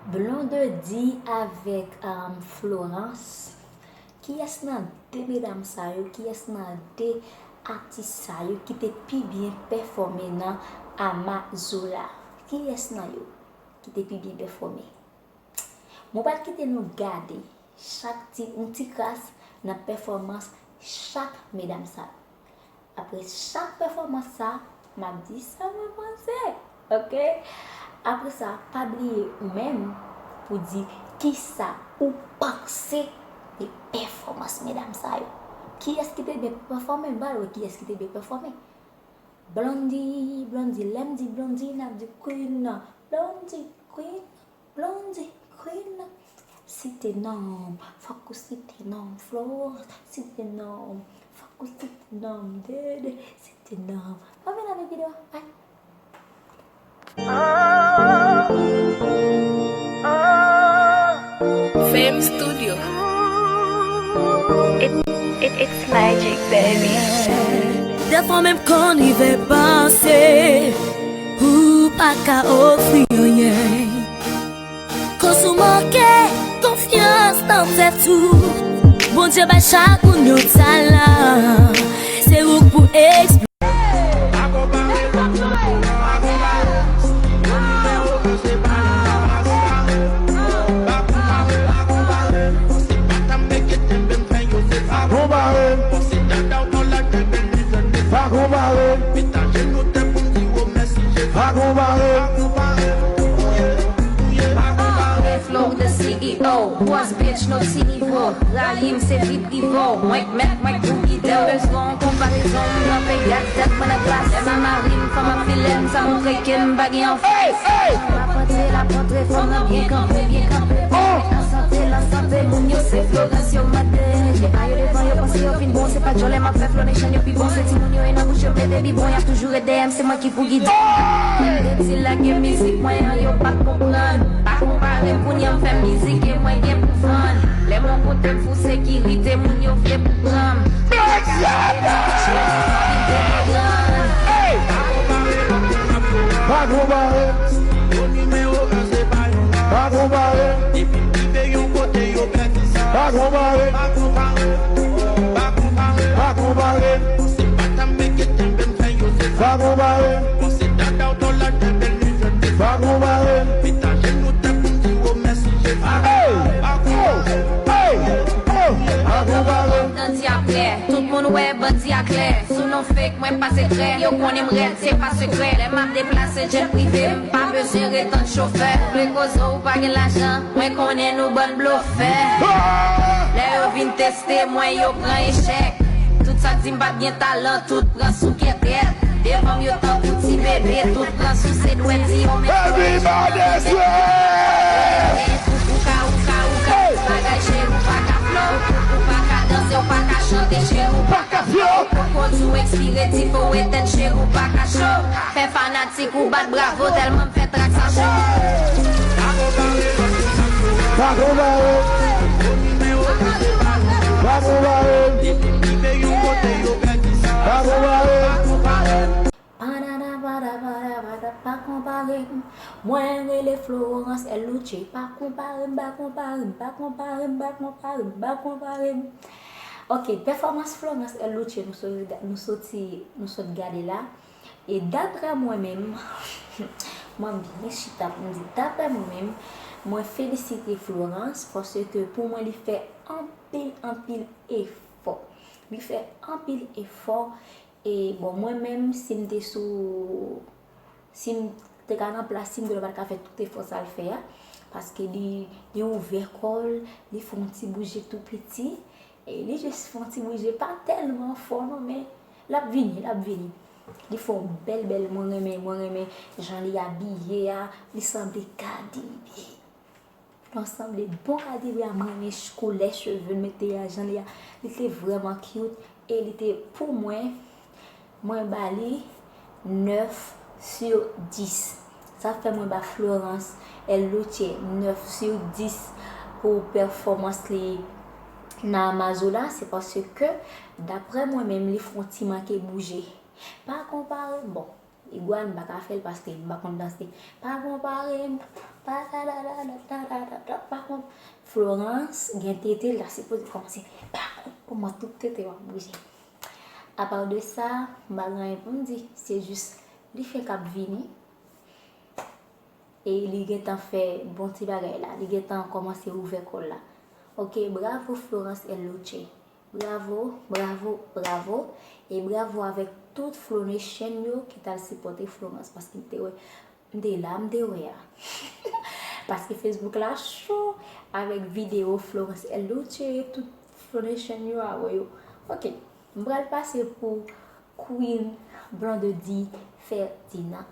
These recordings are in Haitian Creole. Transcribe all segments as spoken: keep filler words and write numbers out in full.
Blondedy avèk um, Florence. Kiyès nan de medam sa yo, kiyès nan de atis sa yo ki te pi byen pèfòme nan Amazola? Kiyès nan yo ki te pi byen pèfòme? Mwen pral kite nou gade chak ti, yon ti kras nan pèfòmans chak medam sa yo. Apre chak pèfòmans sa, m ap di sa mwen panse. Ok? Apre sa, pa bliye ou menm pou di kisa ou panse de pèfòmans medam sa yo. Kiyès ki te byen pèfòme? M pral wè kiyès ki te byen pèfòme. Blondedy, Blondedy, lè m di Blondedy, n ap di Queen nan. Blondedy, Queen nan. Blondedy, Queen nan. Site non m, fòk ou site non m, Florence, site non m, fòk ou site non m, Dede, site non m. Ann vin avèk videyo a, bye. Fame Studio. It, it, it's magic, baby. Dèfwa menm konn rive panse ou pa ka ofri anyen. Koz ou manke konfyans nan tèt ou. Bondye bay chak moun yon talan. Se ou k pou eksplore. Pa konpare. Pa konpare. Pa konpare. Flow the C E O, boss bitch, no ti nivo. Rayi m se vi prive w. Mwen k mèt, mwen k pou gide w. Bezwen yon konparezon, m nan peyi ak tèt mwen nan glas. Lè m a mari m, fanm ap file m, sa montre ke m pa gen anfas. M ap antre, l ap antre, fanm nan byen kanpe, byen kanpe. An sante, l an sante, moun yo se Florence yo mande. Je pa yo devan, yo panse yo fin bon, se pa djòlè m ap fè, Flow Nation yo pi bon. Se timoun yo ye nan bouch yo mete bibon, y ap toujou ret dèyè m, se mwen ki pou gide. Mwen te di lage mizik mwen an, yo pa t konprann. Pa konpare m, kounye a m fè mizik e mwen gen pou vann. Lè m yon kote m fou sekirite, moun yo vle pou pran m. Pa konpare. Pa konpare. Pa konpare. Pa konpare. Pa konpare. Pa konpare. Hey! Oh! Hey! Oh! Pa konpare. Bandi a prè, tout moun wè bandi a klè. Sou non fake, mwen pa sekrè. Yo konnen m rèd, se pa sekrè. Lè m ap deplase jet prive, m pa bezwen ret tann chofè. Vle koze ou pa gen lajan, mwen konnen nou bann blofè. Lè yo vin teste mwen, yo pran echèk. Tout sa k di m pa t gen talan, tout pran sou kè tèt. Devan m yo tankou ti bebe, tout pran sou se dwèt, di yo men. Everybody swear! Ou ka, ou ka, ou ka, bagay cheri, ou pa ka flow, ou pa ka danse, ou pa ka chante, cheri, ou pa ka flow. Poko di w ekspire, dife w etèn, cheri, ou pa ka cho. Fè fanatik ou bat bravo, tèlman m fè trak sa cho. Pa konpare. Pa konpare. Pa konpare. Panana, pada, pada, pada, pa konpare m. Mwen rele Florence L Luce. Pa konpare m, pa konpare m, pa konpare m, pa konpare m, pa konpare m. Ok, pèfòmans Florence L Luce nou sot, nou soti, nou sot gade la. E daprè mwen menm, mwen byen chita pou m di, daprè mwen menm, mwen felisite Florence paske pou mwen li fè anpil, anpil efò. Li fè anpil efò. E bon, mwen menm, si m te sou, si m te ka nan plas li, m konnen m pa t ka fè tout efò sa l fè a. Paske li, li ouvè kò l, li fè yon ti bouje tou piti. E li jis fè yon ti bouje, pa tèlman fò non, men l ap vini, l ap vini. Li fè yon bèl, bèl, mwen renmen, mwen renmen jan li abiye a, li sanble Cardi B. Li sanble bon Cardi B a, mwen renmen ch-, koulè cheve l mete a, jan li a, li te vrèman cute e li te, pou mwen, mwen ba li nèf sur dis. Sa fè mwen ba Florence L Luce nèf sur dis pou pèfòmans li nan Amazola, se paske, daprè mwen menm, li fè yon ti manke bouje. Pa konpare m, bon, Igwal, m pa ka fè l paske m pa konn danse. Pa konpare m, Pa kont, Florence gen tete, l ta sipoze kòmanse pa kont pou mwen tout tete w ap bouje. Apa de sa, m pa gen anyen pou m di, se jis li fenk ap vini e li gentan fè bon ti bagay la, li gentan kòmanse ouvè kò l la. Ok, bravo Florence Eloche. Bravo, bravo, bravo. E bravo avèk tout Flow Nation yo ki t al sipòte Florence, paske m te wè, m te la, m te wè a. Paske Facebook la cho avèk videyo Florence Eloche, tout Flow Nation yo a wè yo. Ok, m pral pase pou Queen Blondedy Ferdinand.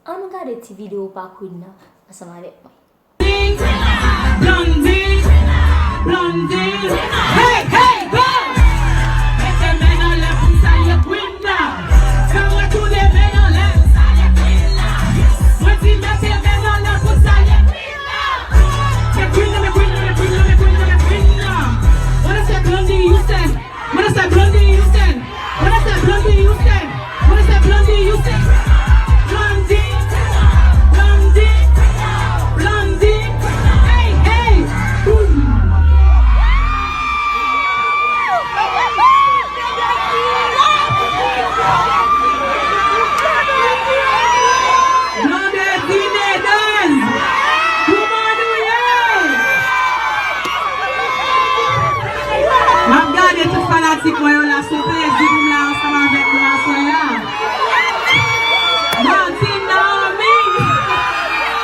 Ann gade ti videyo pa Queen nan ansanm avèk mwen. Blondedy, Blondedy, hey, hey, go! Mete men anlè pou salye Queen nan. Fè mwen tounen men anlè. Mwen di mete men anlè pou salye Queen nan. Men Queen nan, men Queen nan, men Queen nan, men Queen nan, men Queen nan. Wanna say Blondedy Houston. Wanna say Blondedy Houston. Wanna say Blondedy Houston. Wanna say Blondedy Houston. Blondedy, Blondedy, Blondedy. Hey, hey, boom. Blondedy Medaz. Kouman nou ye? M ap gade tout fanatik mwen yo la, se yon plezi pou m la ansanm avèk nou aswè a. Martine Naomi,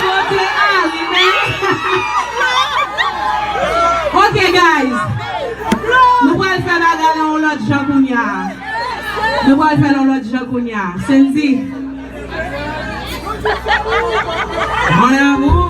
kote Arine? Ok, guys. Nou pral fè bagay la yon lòt jan kounye a. Nou pral fè l yon lòt jan kounye a. Sendy. Mon amour.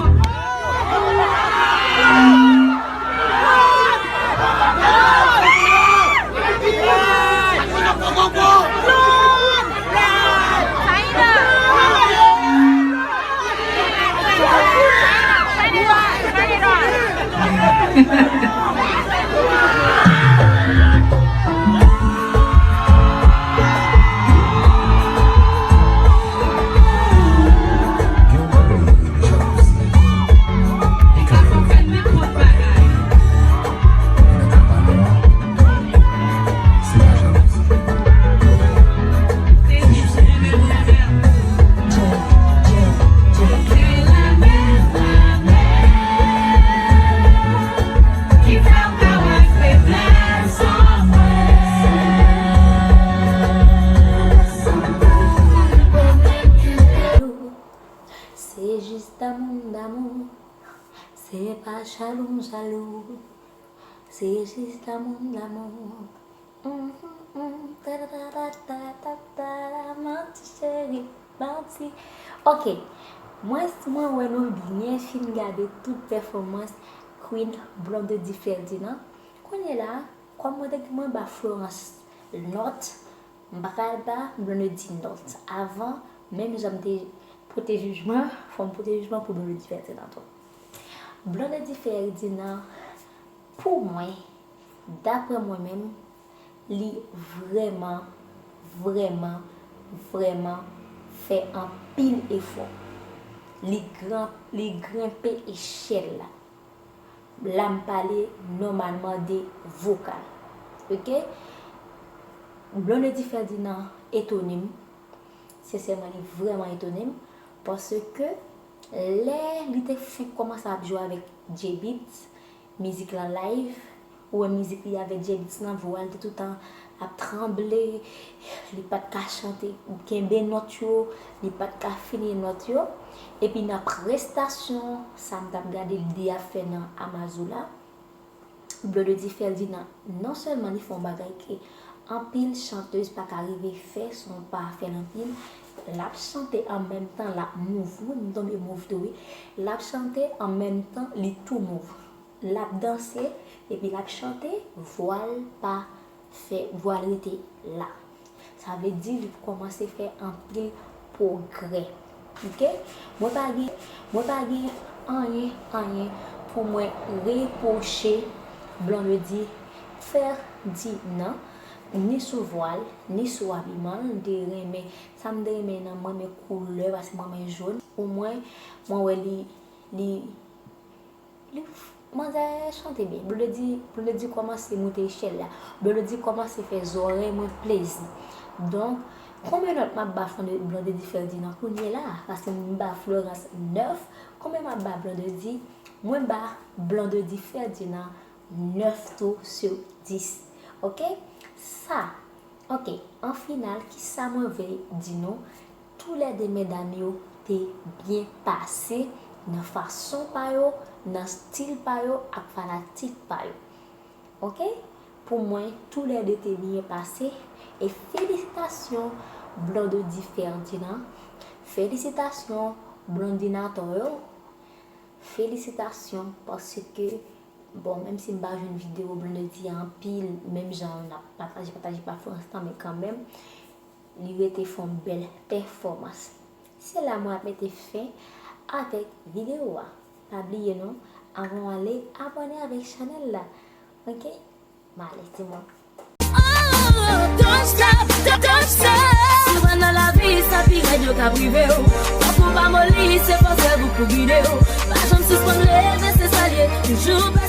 Se jis damou m damou, se pa jalou m jalou. Se jis damou m damou. Mhm, mhm, ta, ta, ta, ta, ta, ta, ta, manti cheri, manti. Ok, mwen, mwen wè nou byen fin gade tout pèfòmans Queen Blondedy Ferdinand. Kounye la, kòm mwen te di mwen ba Florence nòt, m pa ka ba Blondedy nòt. Avan, menm jan m te pote jijman, fò m pote jijman pou Blondedy Ferdinand tou. Blondedy Ferdinand, pou mwen, daprè mwen menm, li vrèman, vrèman, vrèman fè anpil efò. Li gran, li grenpe echèl la. La m pale nòmalman de vokal. Ok? Blondedy Ferdinand etone m. Sensèman, li vrèman etone m. Paske lè li te fenk kòmanse ap jwe avèk J-Beatz, mizik lan live, ou wè mizik li avèk J-Beatz nan, vwa l te toutan ap tranble, li pa t ka chante, kenbe nòt yo, li pa t ka fini nòt yo. Epi nan prestasyon, sa m t ap gade li ap fè nan Amazou la, Blondedy Ferdinand, non sèlman li fè yon bagay ke anpil chantèz pa ka rive fè, si w pa fè l anpil, l ap chante an menm tan l ap move, wi, m tonbe move tou, wi. L ap chante an menm tan li tou move. L ap danse, epi l ap chante, vwa l pa fè, vwa l rete la. Sa vle di li kòmanse fè anpil pwogrè. Ok? Mwen pa gen, mwen pa gen anyen, anyen pou mwen repwoche Blondedy Ferdinand, ni sou vwa l, ni sou abiman l. M te renmen, sa m te renmen nan, mwen renmen koulè, paske mwen renmen jòn. Pou mwen, mwen wè li Li, li, manzè chante byen. Blondedy, Blondedy kòmanse moute echèl la. Blondedy kòmanse fè zòrèy mwen plezi. Donk, konbyen nòt m ap ba Blondedy Ferdinand kounye la? Paske m ba Florence nèf. Konbyen m ap ba Blondedy? Mwen ba Blondedy Ferdinand nèf tou sou dis. Oke? Sa, oke, an final, kisa mwen vle di nou? Toulède medam yo te byen pase nan fason pa yo, nan stil pa yo ak fanatik pa yo. Oke? Pou mwen, toulède te byen pase. E felisitasyon Blondedy Ferdinand. Felisitasyon Blondinator yo. Felisitasyon paske, bon, menm si m pa jwenn videyo Blondedy a anpil, menm jan n ap pataje, pataje pa fè ansanm, men kanmenm, li rete fè yon bèl pèfòmans. Se la mwen ap mete fen avèk videyo a. Pa bliye non, avan w ale, abòne avèk chanèl la. Oke? M ale, timoun. Oh, don't stop, don't, don't stop. Si w nan lavi, sa pi rèd yo ka prive w. Fòk ou pa moli, se fòs rèv ou pou gide w. Pa janm sispann leve, se sa l ye. Toujou